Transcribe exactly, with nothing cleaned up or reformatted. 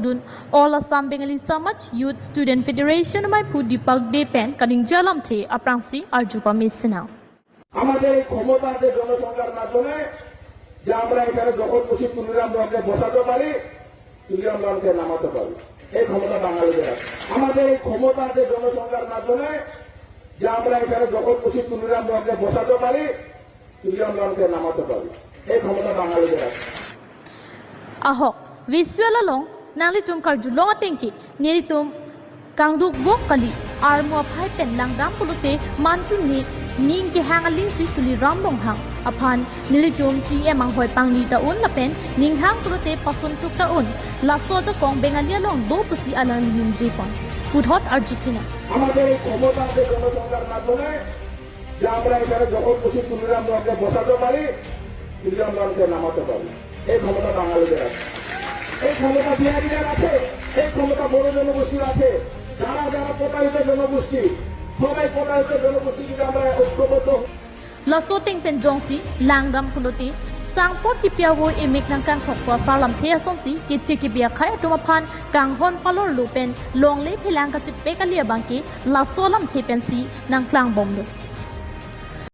dun All Assam Bengali Samaj Youth Student Federation amei aphu Deepak Dey pen kaningje alamthe aphrangsi arju pame sinang. আমাদের এই ক্ষমতা আছে জনসংখ্যার মাধ্যমে, যে আমরা এখানে যখন খুশি তুলিরাম রঙকে বসাতে পারি, তুলিরাম রঙকে নামাতে পারি। এই ক্ষমতা বাঙালিদের আছে। আমাদের এই ক্ষমতা আছে জনসংখ্যার মাধ্যমে, যে আমরা এখানে যখন খুশি তুলিরাম রঙকে বসাতে পারি, তুলিরাম রঙকে নামাতে পারি। এই ক্ষমতা বাঙালিদের আছে। Ahok, visual along nanglitum karjulong atengke, nelitum kangduk vok kali, armu aphai pen langram pulote mantu ne ning kehang alingsi tuliram longhang. Aphan nelitum C M anghoi pangni ta un lapen ninghang pulote pasun tuk ta un. Laso ajakong Bengali along do pusi alang ningje pon. Puthot arju sinang. আমাদের এই ক্ষমতা আছে জনসংখ্যার মাধ্যমে, যে আমরা এখানে যখন খুশি তুলিরাম রঙকে বসাতে পারি, তুলিরাম রঙকে নামাতে পারি। এই ক্ষমতা বাঙালিদের আছে। এই ক্ষমতা বিহারিদের আছে, এই ক্ষমতা বড় জনগোষ্ঠীর আছে। যারা যারা প্রতারিত জনগোষ্ঠী, সবাই প্রতারিত জনগোষ্ঠী যদি আমরা ঐক্যবদ্ধ হই। Laso ateng pen jongsi langram pulote sangpot kipi avo emek nangkangthok pu asar lamthe asonsi keche kebi akhei atum aphan kanghon palorlo pen longle phelang kachepek kali abangke laso lamthe pensi nangklangbomlo.